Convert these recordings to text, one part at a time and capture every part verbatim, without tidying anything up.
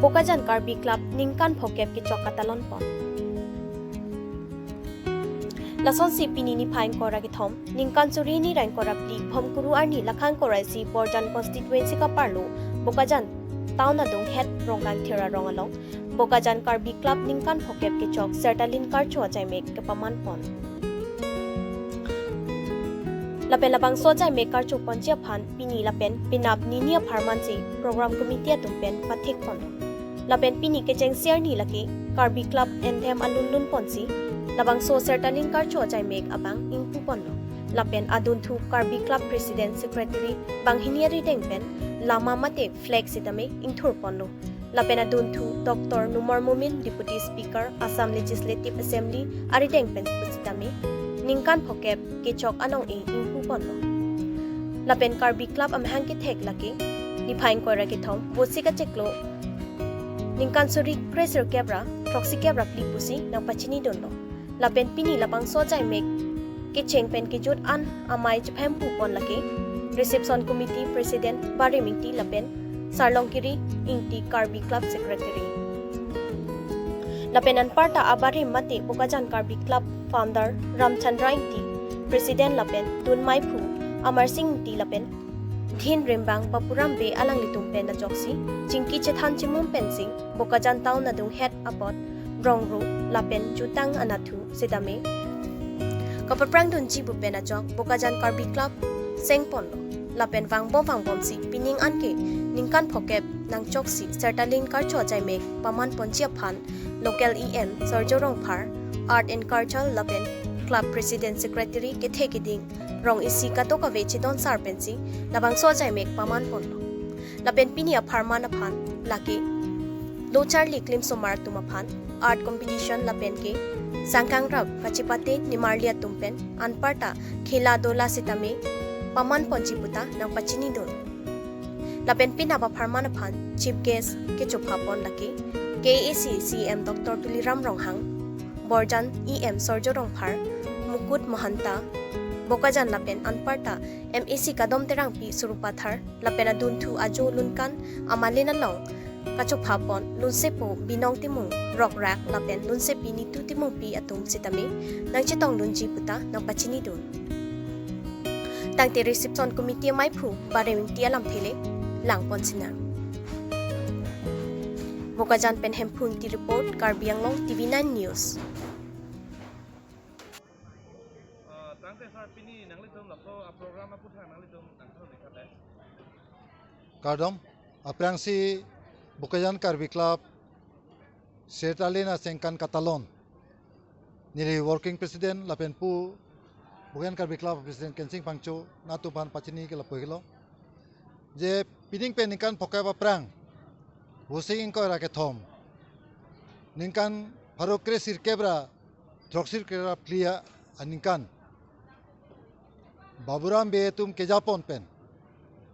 Bokajan Karbi Club ningkan phokep kechok katalon pon. Lasonsi pini niphai ingkoi ra kethom, ningkan suri hini ra ingkoi ra phli Bhomkuru arni lakha ingkoi ra isi Borjan constituency kaparlo Bokajan town adung het Rongkangthir arong along Bokajan Karbi Club ningkan phokep kechok Sertalin Karcho ajaimek kepaman pon. Lapen labangso ajaimek karcho ponji aphan pini lapen penap nini apharman si program committee atum pen pathik ponlo. Lapen pini kechengsi arni lake Karbi Club anthem alun lun ponsi labangso Sertalin Karcho ajaimek abang ingpu ponlo. Lapen adunthu Karbi Club President Secretary banghini arideng pen lama mate flag sitame ingthur ponlo. Lapen adunthu Doctor Numar Momin, Deputy Speaker, Assam Legislative Assembly arideng pen pusitame ningkan phokep kechok anong-e ingpu ponlo. Lapen Karbi Club amahang kethek lake niphai ingkoi ra kethom, Vosik achiklo ningkan suri kresirkep ra throksikep ra phli pusi nangpachinidunlo. Lapen pini labangso ajaimek kecheng pen kejut an amei chephem pu pon lake Reception Committee President Barim Ingti lapen Sarlongkiri Ingti, Karbi Club Secretary. Lapen anparta abarim mate Bokajan Karbi Club founder Ramchandra Ingti, President lapen dun meiphu Amarsing Ingti lapen dhin rimbang Bapuram Bey alanglitum pen ajoksi chingki chethan chimum pensi Bokajan town adung het apot rongro lapen jutang anathu sitame kapaprang dunji pu pen ajok Bokajan Karbi Club seng ponlo. Lapen vangbom vangbomsi pining anke ningkan phokep nangchoksi Sertalin Karcho ajaimek paman ponji aphan local E M Surjya Rongphar, Art and Culture lapen Club President Secretary kethe keding rong isi kadokave chedon sar pensi labangso ajaimek paman ponlo. Lapen pini apharman aphan lake lo charli klimsomar atum aphan art competition lapen ke sangkangrap kachepate nimarli atum pen anparta khela dola sitame paman ponji puta nangpachinidun. Lapen penap apharman aphan chief guest kechopha pon lake K A A C C E M Doctor Tuliram Ronghang, Borjan E M Surjya Rongphar, Mukut Mahanta, Bokajan lapen anparta M A C Kadom Terangpi Sarupathar, lapen adunthu ajo lunkan amalin along kachopha pon lunsepo Binong Timung Rokrak lapen lunsepi Nitu Timungpi atum sitame nangchetong dunji puta nangpachinidun. Tangte Reception Committee meiphu Barim Ingti alamthe le lang pon sinang. Bokajan pen Hemphu Ingti report, Karbi Anglong T V nine News. Ah, tangte sar pini nanglitum laso a program aputhak nanglitum nangkhanon ikhat eh. Kardom, aphrangsi Bokajan Karbi Club Sertalin asengkan katalon neli working president lapen pu Bokajan Karbi Club president Kensing Phangcho nangtum aphan pachini ke lapu-iklo. Je pining pen ningkan phokep aphrang, Vosik ingkoi ra kethom, ningkan pharo kresirkep ra throksirkep ra phli aningkan Baburam Bey atum keja pon pen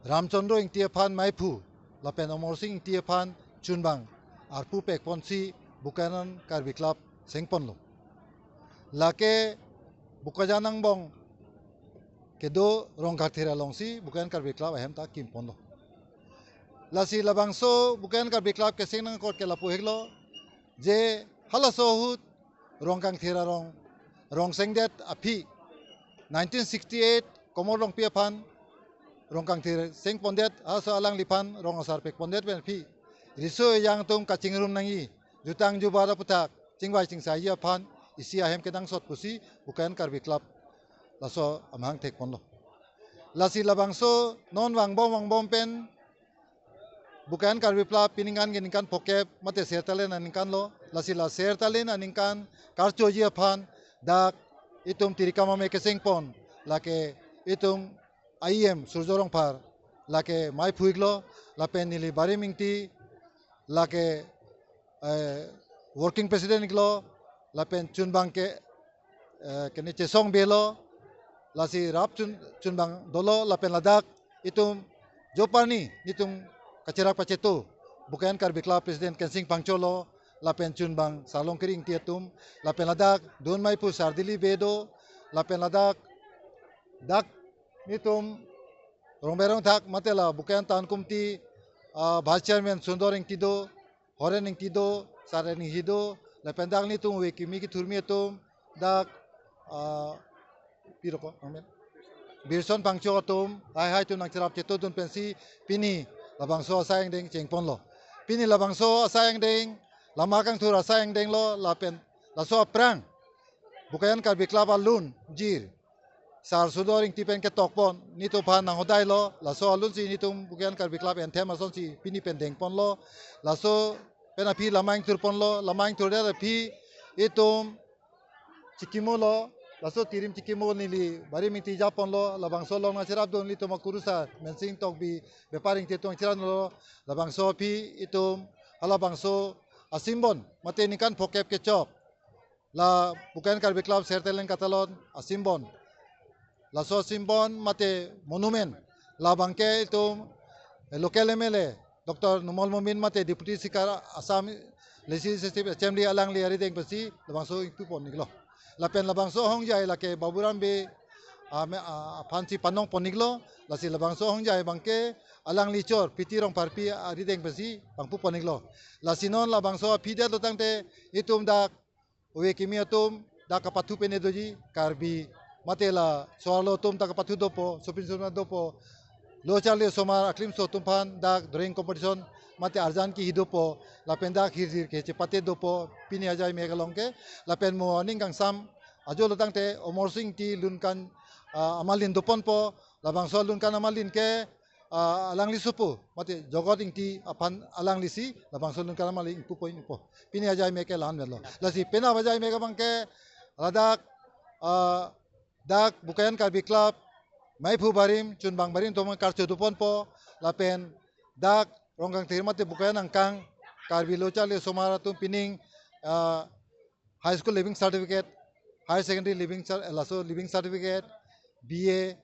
Ramchandra Ingti aphan meiphu lapen Amarsing Ingti aphan chunbang arpu pek ponsi Bokajan Karbi Club seng ponlo. Lake Bokajan angbong kedo Rongkangthir alongsi Bokajan Karbi Club ahem ta kim ponlo. Lasi labangso Bokajan Karbi Club keseng nangkot ke lapu-iklo, je halaso ahut Rongkangthir arong rong sengdet aphi nineteen sixty-eight Komor Longpi aphan Rongkangthir seng pondet, halaso alangliphan rong asar pek pondet pen aphi riso ejang atum kachingrum nangji, jutang jubat aputhak chingvai chingsaiji aphan isi ahem kenangsot pusi Bokajan Karbi Club laso amahang thek ponlo. Lasi labangso non vangbom vangbom pen Bokajan Karbi Club pining anke ningkan phokep mate Sertalin aningkan lo. Lasi la Sertalin aningkan karchoji aphan dak itum tirikam ame keseng pon lake itum E M Surjya Rongphar lake meiphu-iklo, lapen neli Barim Ingti lake, eh, working president-iklo, lapen chunbang ke, eh, kene Chesong Bey lo, lasi rap chun, chunbang dolo, lapen ladak itum joparni nelitum kacherap kachetu Bokajan Karbi Club president Kensing Phangcho lo, lapen chunbang Sarlongkiri Ingti atum, lapen ladak dun meiphu Sardili Bey do, lapen ladak dak nelitum rongber rongthak mate la Bokajan Town Committee, ah, vice chairman Sundor Ingti do, Horen Ingti do, Saren Inghi do, lapen dak nelitum ove kimi kethurmi atum, dak, ah, piro ko, amen. Birson Phangcho atum, hai hai atum nangcherap chetodun pensi, pini labangso asai angdeng chengponlo. Pini labangso asai angdeng, lama kangthur asai angdeng lo, lapen laso aphrang Bokajan Karbi Club alun jir Sar Sudor Ingti pen ketokpon, nelitum aphan nanghodailo, laso alunsi nelitum Bokajan Karbi Club anthem asonsi pini pen dengponlo, laso pen aphi lama ingthurponlo, lama ingthurdet aphi itum chikimolo, laso tirim chikimo neli Barim Ingti japonlo, labangso along nangcherapdun nelitum akurusar Mensing Tokbi, Bepar Ingti atum nangcheraplo, labangso aphi itum halabangso asimbon, mate ningkan phokep kechok la Bokajan Karbi Club Sertelen Katalon asimbon. Laso asimbon mate monument, labangke itum, eh, local M L A Doctor Numal Momin mate Deputy Speaker Assam Legislative Assembly alangli arideng pensi labangso ingpuponiklo. Lapen labangso ahongjai lake Baburam Bey, ah, me-, ah, aphansi panongponiklo, lasi labangso ahongjai abangke alangli chor P T Rongpharpi arideng pensi pangpuponiklo. Lasi non labangso aphi detlo tangte itum dak ove kimi atum dak kapathu pene doji, Karbi mate laso arlo atum dak kapathu dopo, sopin sopina dopo, lo charli osomar aklimso atum aphan dak drawing competition mate arjan kihi dopo, lapen dak hirjir ke chepate dopo, pini ajai mek along ke, lapen mo aning kangsam ajolo tangte Amarsing Ingti lunkan, ah, amalin doponpo, labangso lunkan amalin ke, ah, alangli sopo, mate Jogot Ingti aphan alanglisi labangso lunkan amalin ingpupo ingpupo. Pini ajai mek ke la-an lo. Lasi penap ajai mek abangke ladak, ah, dak Bokajan Karbi Club, maiphu barim, chunbang barim atum karcho doponpo, lapen dak Rongkangthir mate Bokajan angkang Karbi lo charli osomar atum pining, ah, high school leaving certificate, higher secondary leaving cer-, laso leaving certificate, B A,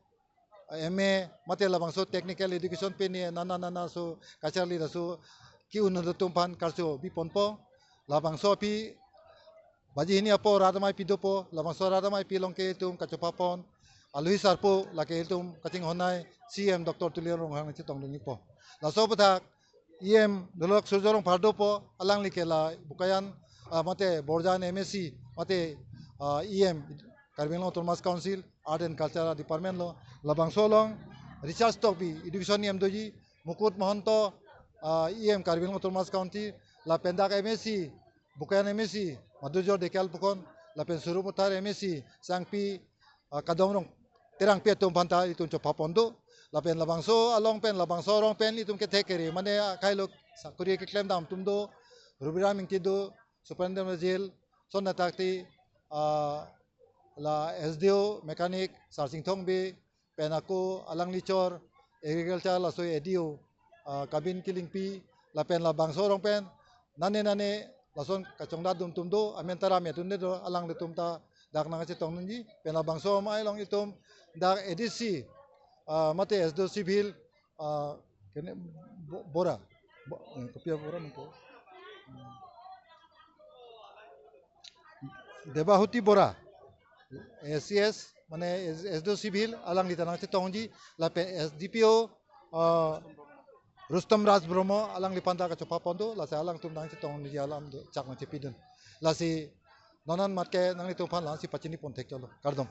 M A, mate labangso technical education pene nana nana so kacharli laso ki-un atum aphan karcho biponpo. Labangso aphi baji hini apor rat amei pi dopo, labangso rat amei pi along ke itum kachophapon aluhi sarpo, lake itum kachinghonnei C M Doctor Tuliram Ronghang nangchetongdunpo. Laso aputhak E M Dolok Surjo Rongphar dopo, alangli ke la Bokajan, ah, mate Borjan M A C, mate, ah, E M Karbi Anglong Autonomous Council Art and Culture Department lo, labangso along Richard Tokbi Education E M doji, Mukut Mahanta, ah, E M Karbi Anglong Autonomous Council, lapen dak M A C, Bokajan M A C Madhurjyoy Dhekial pukhon, lapen Sarupathar M A C Sangpi, ah, Kadom Rong, Terangpi atum aphanta itum chophapon do. Lapen labangso along pen, labangso arong pen itum kethek kere, mane akhai lo sakuri keklem dam atum do, Rubiram Ingti do, Superintendent Jail, son atakti, ah, la S D O mechanic Sarsing Thongbi, pen ako alangli chor agriculture laso A D O, ah, Kabin Killingpi, lapen labangso arong pen nane nane lason kachongdat dun atum do, amen ta ram etun do, alanglitum ta dak nangchetongdunji, pen labangso amei along itum dak A D C, ah, mate S D O Civil, ah, kene Bo-, Bora, Bo-, eh, kopi a Bora nangpo. Debahuti Bora, A C S, mane S-, S D O Civil, alangli ta nangchetongji, lapen S D P O, ah, Rustom Raj Brahma, alangliphan ta kachophapon do, lasi alangtum nangchetongji alam do, chak nangchepidun. Lasi non an mat ke nanglitum aphan la-ansi pachinipon thekchotlo. Kardom.